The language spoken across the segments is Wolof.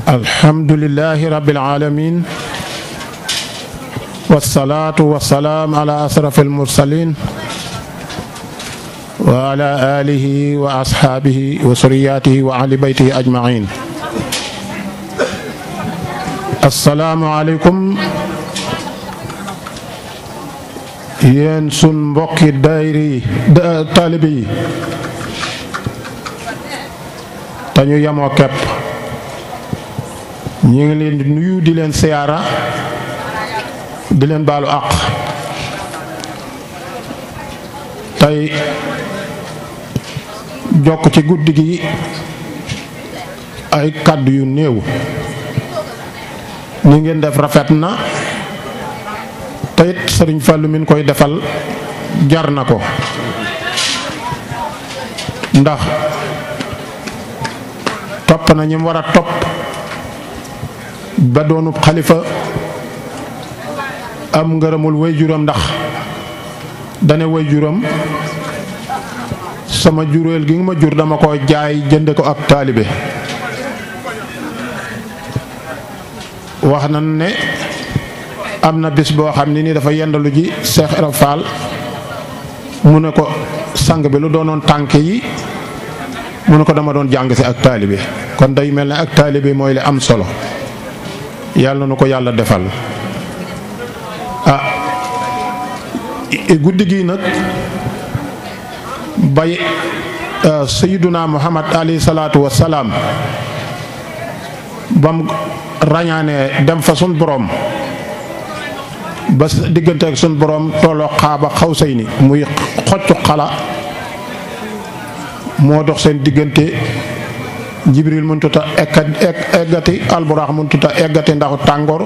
alhamdulillahi rabbil alamin wassalatu wassalaam ala asrafil mursalin wa ala alihi wa ashaabihi wa suriyatihi wa ahli baytihi ajmain. assalaamu aleykum yéen sun mbokki daayri taalibe yi te ñu yemoo kepp ñu ngi leen di nuyu di leen siyaara di leen baalu àq tey jokk ci guddi gi ay kàddu yu néew. ni ngeen def rafet na te it sëriñ Fallu min koy defal jar na ko ndax topp na ñi mu war a topp ba doonub xalifa am ngërëmul waajuram ndax dane waajuram sama juréel gi nga ma jur dama ko jaay jënde ko ak taalibe. wax na ne am na bis boo xam ni dafa yendalu ji Cheikh Ibra Fall mu ne ko sang bi lu doonoon tànk yi mu ne ko dama doon jàng si ak taalibe. kon day mel ne ak taalibe mooy li am solo yàlla na ko yàlla defal. guddi gi nag bay sayyiduna Muhammad alayhi salaatu wassalaam bam rañaane dem fa sun borom ba diggante ak sun borom tolloo xaaba xawsayni muy xoccu xala moo dox seen diggante Jibril mëntuta eggati alburaax mëntuta eggati ndaxu tàngoor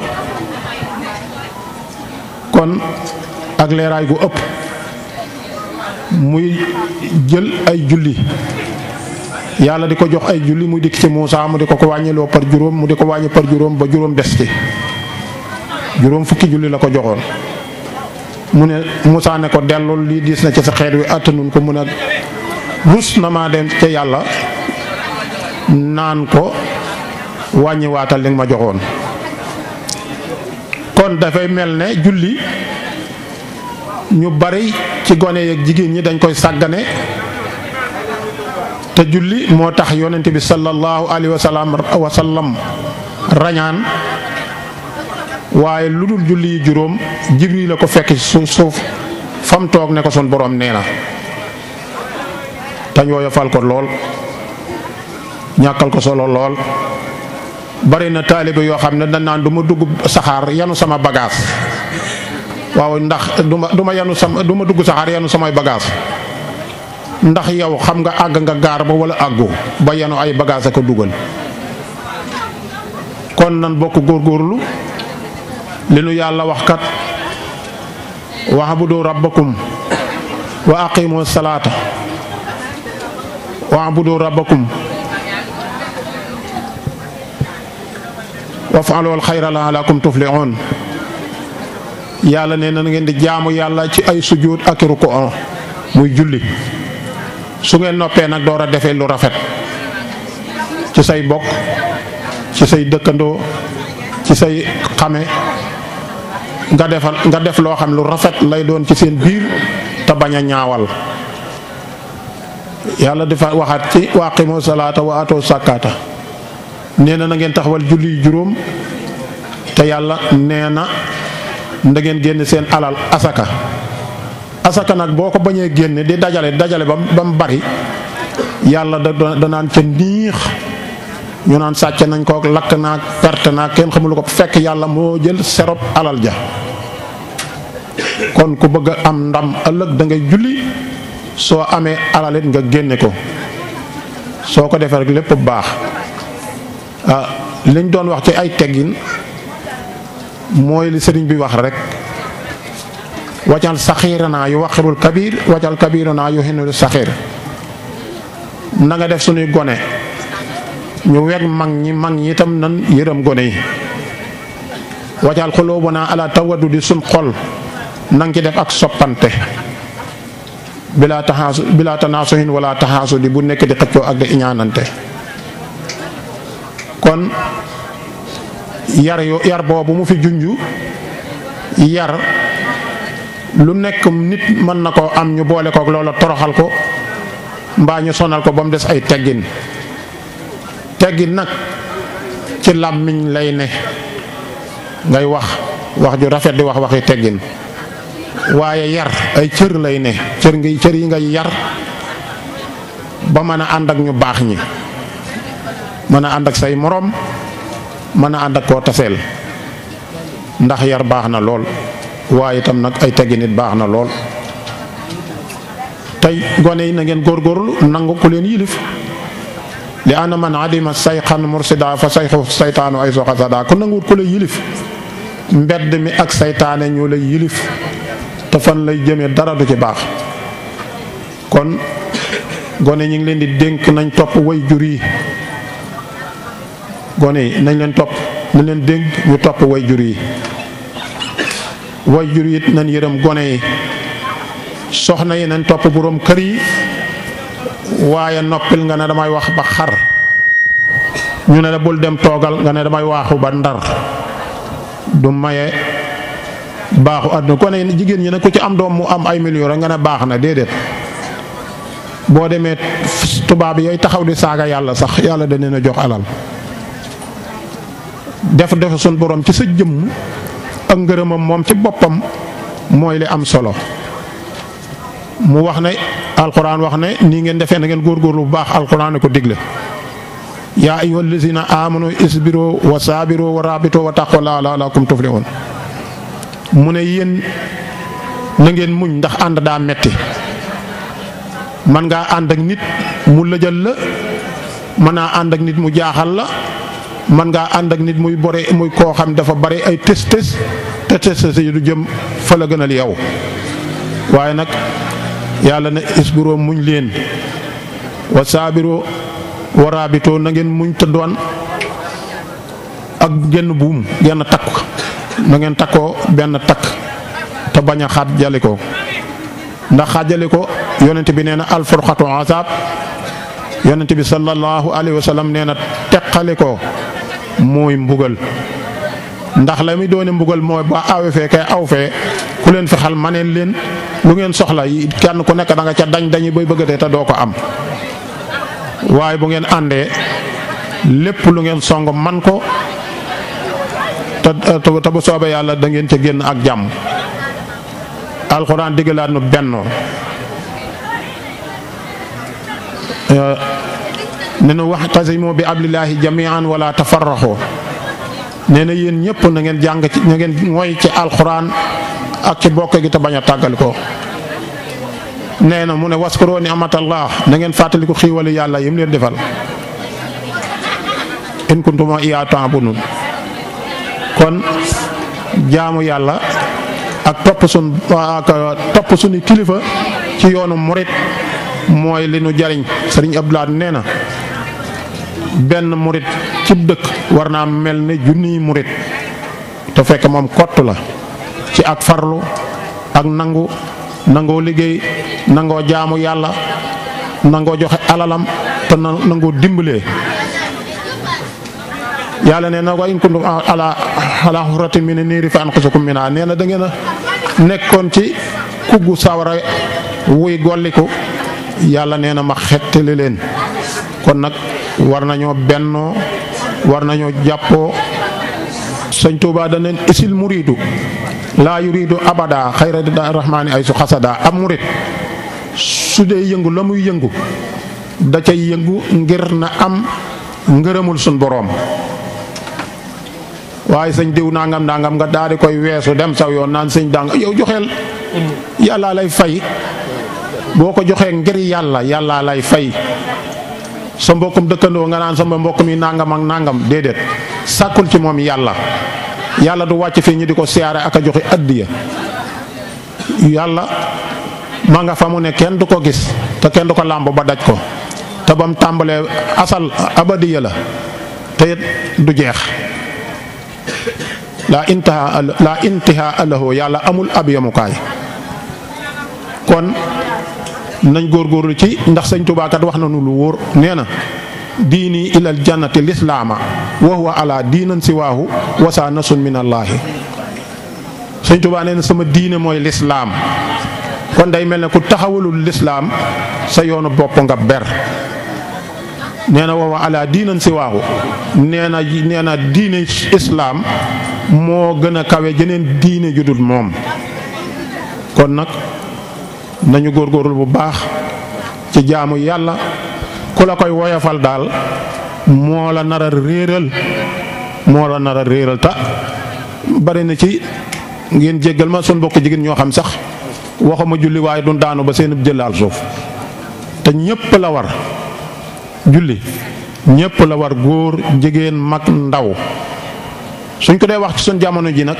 kon ak leeraay gu ëpp muy jël ay julli yàlla di ko jox ay julli mu dikk ci Muusaa mu di ko wàññiloo par juróom mu di ko wàññi par juróom ba juróom des ci juróom fukki julli la ko joxoon. mu ne Muusaa ne ko dellul lii diis na ci sa xeet wi àttanuñ ko mun a rus na maa dem ca yàlla naan ko wàññi waatal li nga ma joxoon. kon dafay mel ne julli ñu bari ci gone yeeg jigéen ñi dañ koy sàggane te julli moo tax yonent bi sallallahu alayhi wa sallam rañaan waaye lu dul julli yi juróom Jibril la ko fekk ci suuf fam toog ne ko son borom nee na tañ wooyo fal ko lool ñàkkal ko solo lool. bari na taalibe yoo xam ne dañ naan du ma dugg saxaar yanu sama bagage waaw ndax du ma dugg saxaar yanu samay bagage ndax yow xam nga àgg nga gaar ba wala àggu ba yenu ay bagage a ko dugal. kon nan bokk góorgóorlu li nu yàlla wax kat wa'budu rabbakum wa aqimu salaata wa'budu rabbakum waf'alul xayra la'allakum tuflihun. yàlla nee na ngeen di jaamu yàlla ci ay sujud ak ruku muy julli. su ngeen noppee nag door a defee lu rafet ci say bokk ci say dëkkandoo ci say xame nga def loo xam lu rafet lay doon ci seen biir te bañ a ñaawal. yàlla dafa waxaat ci wa aqimu salaata wa atu sakata nee na ngeen taxawal julli juróom te yàlla nee na da ngeen génn seen alal asaka nag boo ko bañee génne di dajale ba mu bari yàlla da naan ca niix ñu naan sàcc nañ ko lakk naag perte naag kenn xamul ko fekk yàlla moo jël serop alal ja. kon ku bëgg a am ndam ëllëg da ngay julli soo amee alalit nga génne ko soo ko defee rek lépp baax. liñ doon wax ci ay teggin mooy li sëriñ bi wax rek wajal saxiiranaa yu waqirul kabir wajal kabiranaa yu hinul saxiir. na nga def suñuy gone ñu weg mag ñi itam nan yërëm gone yi. wajal xuluubunaa ala tawaddudi suñ xol nang ci def ak soppante bilaa tanaasuhin wala taxaasudi bu nekk di xëccoo ak di iñaanante. kon yar boobu mu fi junju yar lu nekk nit mën na koo am ñu boole kook loola toroxal ko mbaa ñu sonal ko ba mu des ay teggin nag ci làmmiñ lay ne ngay wax ju rafet di wax waxi teggin waaye yar ay cër lay ne cër yi ngay yar ba mën a ànd ak ñu baax ñi mën a ànd ak say moroom mën a ànd ak koo taseel ndax yar baax na lool waaye itam nag ay teggin it baax na lool tey gone yi na ngeen góorgóorlu nangu ku leen yilif li ana man adima sayxan mursida fa sayxu saytaanu ay soxasada ku nanguwut ku lay yilif mbedd mi ak saytaane ñoo lay yilif te fan lay jëmee dara du ci baax kon gone ñi ngi leen di dénk nañ topp way jur yi gone yi nañ leen dénk ñu topp way jur yi way jur yi it nañ yërëm gone yi soxna yi nañ topp boroom kër yi waaye noppil nga ne damay wax ba xar ñu ne la bul dem toogal nga ne damay waaxu ba ndar du maye baaxu àdduna ko ne jigéen ñi ne ku ci am doom mu am ay millions rek nga ne baax na déedéet boo demee tubaab yooyu taxaw di saaga yàlla sax yàlla da leen a jox alal def sun borom ci sa jëmm ak ngërëmam moom ci boppam mooy li am solo mu wax ne alquran wax ne nii ngeen defee na ngeen góorgóorlu bu baax alquran ko digle yaa ayyuhal lazina amanu isbiru wa sabiru wa rabitu wa taqullah la'allakum tuflihun mu ne yéen na ngeen muñ ndax ànd daa metti man ngaa ànd ak nit mu lëjal la mën naa ànd ak nit mu jaaxal la man ngaa ànd ak nit muy koo xam dafa bari ay tës yi du jëm fa la gënal yow waaye nag yàlla ne isbiroo muñ leen wa saabiroo wa raabitoo na ngeen muñ te doon ak genn buum genn takk na ngeen takkoo benn takk te bañ a xaajale ko ndax xaajale ko yonent bi nee na alfurqatu azab yonent bi sallallahu alayhi wa sallam nee na teqale ko mooy mbugal ndax la muy doone mbugal mooy ba awe fee kay aw fee ku leen fexal maneen leen lu ngeen soxla kenn ku nekk da nga ca dañi bay bëggatee te doo ko am waaye bu ngeen àndee lépp lu ngeen song man ko te bu soobee yàlla da ngeen ca génn ak jàmm alxuraan diggalaat nu bennoo ne nu waxtasimu bi ablillahi jamian wala tafarraxoo nee na yéen ñëpp na ngeen jàng ci na ngeen mooy ci alxuraan ak ci bokk gi te bañ a tàggal ko nee na mu ne waskuro ni amatallah na ngeen fàttaliku xiiwali yàlla yim leen defal in kuntum iyyaa ta'budun kon jaamu yàlla ak topp suñu kilifa ci yoonu murit mooy li nu jariñ sëriñ Abdoulaye nee na benn murit cib dëkk war naa mel ne junniy murit te fekk moom kott la ci ak farlu ak nangoo liggéey nangoo jaamu yàlla nangoo joxe alalam te nangoo dimbalee yàlla nee na wa in kuntum ala hurratin min niiri fa anqusukum minha nee na da ngeen a nekkoon ci kuggu sawara wuy golliku yàlla nee na ma xettali leen kon nag war nañoo bennoo war nañoo jàppoo sëñ Tuubaa da neen isil muriidu laa yuriidu abada xayra da rahmaani ay su xasada am murit su dee yëngu la muy yëngu da cay yëngu ngir na am ngërëmul suñ boroom waaye sëñ diw nangam nga daal di koy weesu dem saw yoon naan sëñ dang yow joxeel yàlla lay fay boo ko joxee ngir yàlla lay fay sa mbokkum dëkkandoo nga naan sama mbokk mi nangam ak nangam déedéet sàkkul ci moom yàlla du wàcc fii ñu di ko siyaare ak a joxe addiya yàlla ma nga fa mu ne kenn du ko gis te kenn du ko làmb ba daj ko te bam tàmbalee asal abadiya la te du jeex laa intihaa lahu yàlla amul ab yamukaay kon nañ góorgóorlu ci ndax sëñ Tuubaa kat wax na nu lu wóor nee na diini ilal jannati lislaama wa huwa ala diinan siwaahu wasa nasun min allaahi. Sëñ Tuubaa nee na sama diine mooy lislaam. kon day mel ne ku taxawalul lislaam sa yoonu bopp nga ber. nee na wa huwa ala diinan siwaahu nee na diine islaam moo gën a kawe jeneen diine ju dul moom. kon nag nañu góorgóorlu bu baax ci jaamu yàlla. ku la koy woyofal daal moo la nar a réeral ta bari na ci ngeen jéggal ma sun bokk jigéen ñoo xam sax waxuma julli waaye du daanu ba seen jëlaal suuf te ñépp la war julli ñépp la war góor jigéen mag ndaw. suñ ko dee wax ci suñ jamono ji nag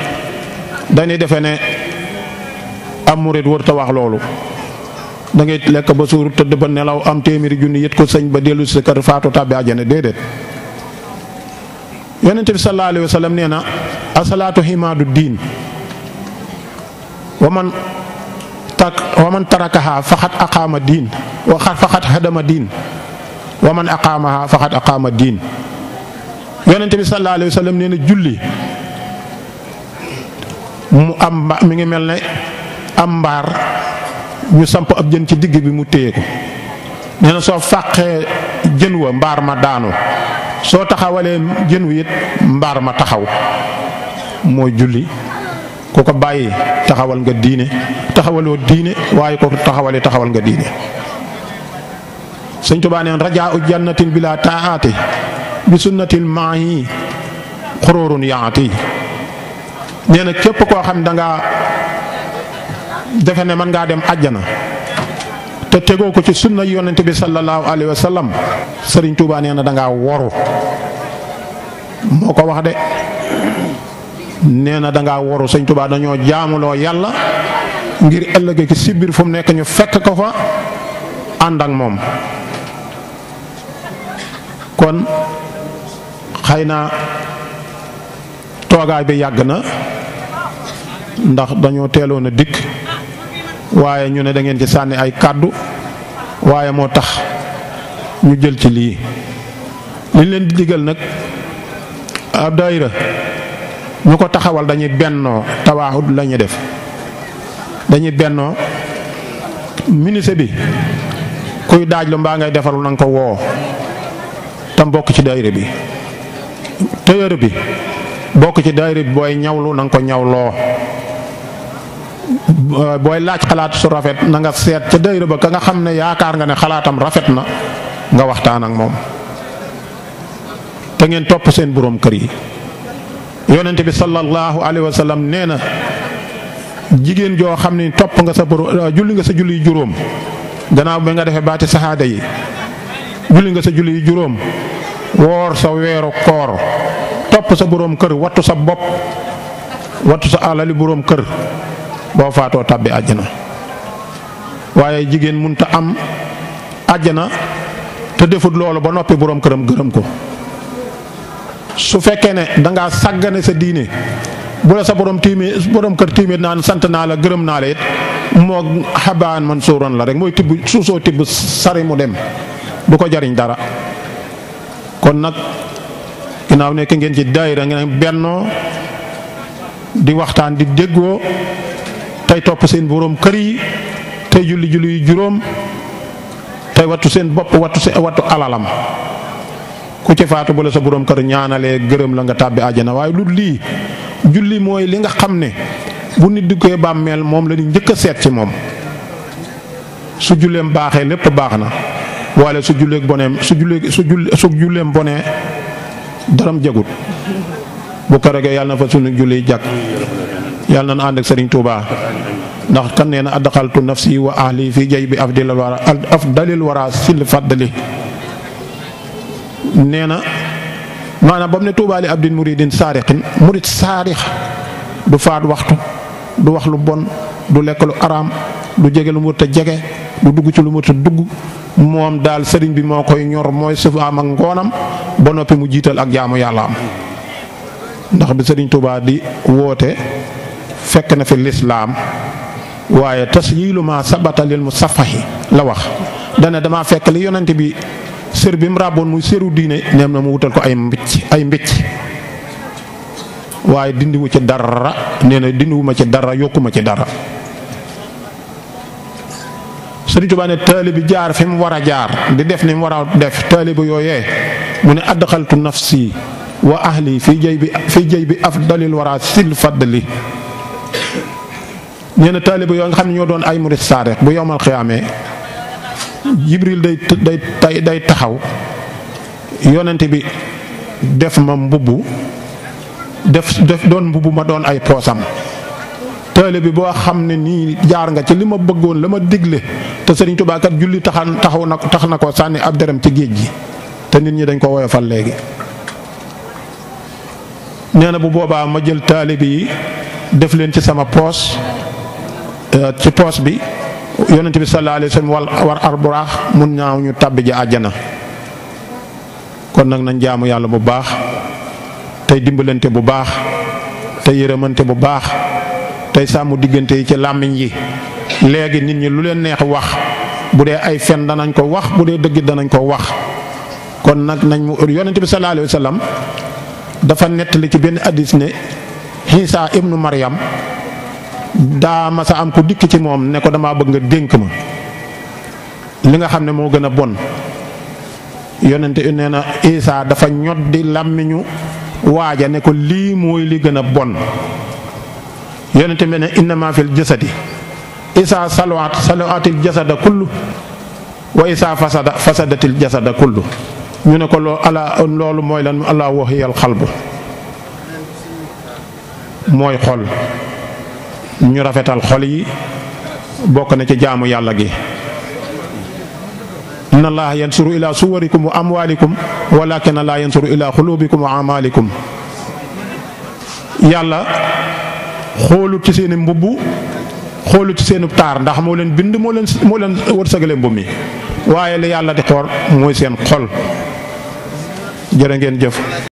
dañuy defe ne am murit wër ta wax loolu. da ngay lekk ba suur tëdd ba nelaw am téeméeri junni yët ko sëñ ba dellu si kër faatu tàbbi àjjana déedéet. yonent bi sallallahu alayhi wa sallam nee na asalaatu himaadu diin wa man tarakaha faxat aqaama diin wa faxat hadama diin wa man aqaamaha faxat aqaama diin. yonent bi sallallahu alayhi wa sallam nee na julli mi ngi mel ne am mbaar ñu samp ab jën ci digg bi mu téye ko. nee na soo fàqee jën wa mbaar ma daanu soo taxawalee jën wi it mbaar ma taxaw. mooy julli ku ko bàyyi taxawal nga diine taxawaloo diine waaye ko taxawalee taxawal nga diine. Sëñ Tuubaa neen rajaa'u jannatin bila taa'ati bi sunnatil maahi xururun yaati. nee na képp koo xam dangaa defe ne mën ngaa dem àjjana te tegoo ko ci sunna yonent bi sallallahu alayhi wa sallam Sëriñ Tuubaa nee na dangaa woru. moo ko wax de nee na dangaa woru. Sëñ Tuubaa dañoo jaamuloo yàlla ngir ëllëg ci sibir fu mu nekk ñu fekk ko fa ànd ak moom. kon xëy na toogaay bi yàgg na ndax dañoo teeloon a dikk waaye ñu ne da ngeen ci sànni ay kàddu waaye moo tax ñu jël ci lii. liñ leen di digal nag ab daayira ñu ko taxawal dañuy bennoo tawaahud la ñuy def. dañuy bennoo ministre bi kuy daaj lu mbaa ngay defaru na nga ko woo tam bokk ci daayira bi. tailleur bi bokk ci daayira bi booy ñawlu na nga ko ñawloo. booy laaj xalaat su rafet na nga seet ca daayira ba ka nga xam ne yaakaar nga ne xalaatam rafet na nga waxtaan ak moom. te ngeen topp seen boroom kër yi. yonent bi sallallahu alayhi wa sallam nee na jigéen joo xam ne topp nga sa boroom julli nga sa julli juróom gannaaw bi nga defee baati saxaada yi julli nga sa julli juróom woor sa weeru koor topp sa boroom kër wattu sa bopp wattu sa alali boroom kër boo faatoo tàbbi àjjana. waaye jigéen munta am àjjana te defut loolu ba noppi boroom këram gërëm ko. su fekkee ne dangaa sàggane sa diine bu la sa boroom kër tiimee naan sant naa la gërëm naa la it moo xabaan man suuroon la rek mooy tibb suusoo tibb sari mu dem du ko jariñ dara. kon nag ginnaaw nekk ngeen ci daayira ngeen bennoo di waxtaan di déggoo tey topp seen boroom kër yi tey julli yu juróom tey wattu seen bopp wattu alalam. ku ci faatu bu la sa boroom kër ñaanalee gërëm la nga tàbbi àjjana. waaye lu lii julli mooy li nga xam ne bu nit di koy bàmmeel moom la ñu njëkk a seet ci moom. su julleem baaxee lépp baax na wala su julleem bonee daram jagut. bu ko regee yàlla na fa sunu julli jàkk yàlla na ànd ak Serigne Touba ndax kan nee na adxaltu nafsi wa ahli fi jay bi afdalil wara sil faddali. nee na maanaam ba mu ne tuubaali abdin muridin saarixin murid saarix du faat waxtu du wax lu bon du lekk lu araam du jege lu mu wut a jege du dugg ci lu mu wut a dugg moom daal sëriñ bi moo koy ñor mooy sufaam ak ngoonam ba noppi mu jiital ak jaamu yàlla am. ndax bi sëriñ Tuubaa di woote fekk na fi lislaam waaye tasyilu ma sabata lil musafahi la wax dana dama fekk li yonent bi sër bi mu ràbboon muy sëru diine neem na mu wutal ko ay mbicc waaye dindiwu ci dara nee na dindiwuma ci dara yokkuma ci dara. Sëriñ Tuubaa ne taalibe bi jaar fi mu war a jaar di def ni mu war a def taalibe yooyee mu ne adxaltu nafsi wa ahli fii jay bi afdalil wara sil fadli. nee na taalibe yoo nga xam ne ñoo doon ay murid saadiq bu yowmal xiyaamee Jibril day taxaw yonent bi def ma mbubb def doon mbubb ma doon ay poosam. taalibe bi boo xam ne nii jaar nga ci li ma bëggoon la ma digle te Sëriñ Tuubaa kat julli tax na ko sànni ab derem ci géej gi te nit ñi dañ ko woyofal léegi. nee na bu boobaa ma jël taalibe yi def leen ci sama poos ci poos bi yonent bi sallallahu alayhi wa sallam war arburaax mun ñaaw ñu tàbbi ji àjjana. kon nag nañ jaamu yàlla bu baax tey dimbalante bu baax tey yërëmante bu baax tey sàmm diggante yi ci làmmiñ yi. léegi nit ñi lu leen neex wax bu dee ay fen danañ ko wax bu dee dëgg danañ ko wax. kon nag nañ mu yonent bi sallallahu alayhi wa sallam dafa nettali ci benn hadiis ne Iisaa ibnu Maryam daa masa am ku dikk ci moom ne ko damaa bëgg nga dénk ma li nga xam ne moo gën a bon. yonent nee na Iisaa dafa ñoddi làmmiñu waaja ne ko lii mooy li gën a bon. yonent bi ne innama fil jasadi isaa salawatil jasada kullu wa isaa fasadatil jasada kullu. ñu ne ko loolu mooy lan ala wahiyal xalbu mooy xol. ñu rafetal xol yi bokk na ci jaamu yàlla gi. inna allaha yansuru ila suwarikum wa amwalikum walakin la yansuru ila xulubikum wa amalikum. yàlla xoolut ci seeni mbubb xoolut ci seenu taar ndax moo leen bind moo leen wërsëgale mbubb mi waaye li yàlla di xool mooy seen xol. jërë ngeen jëf.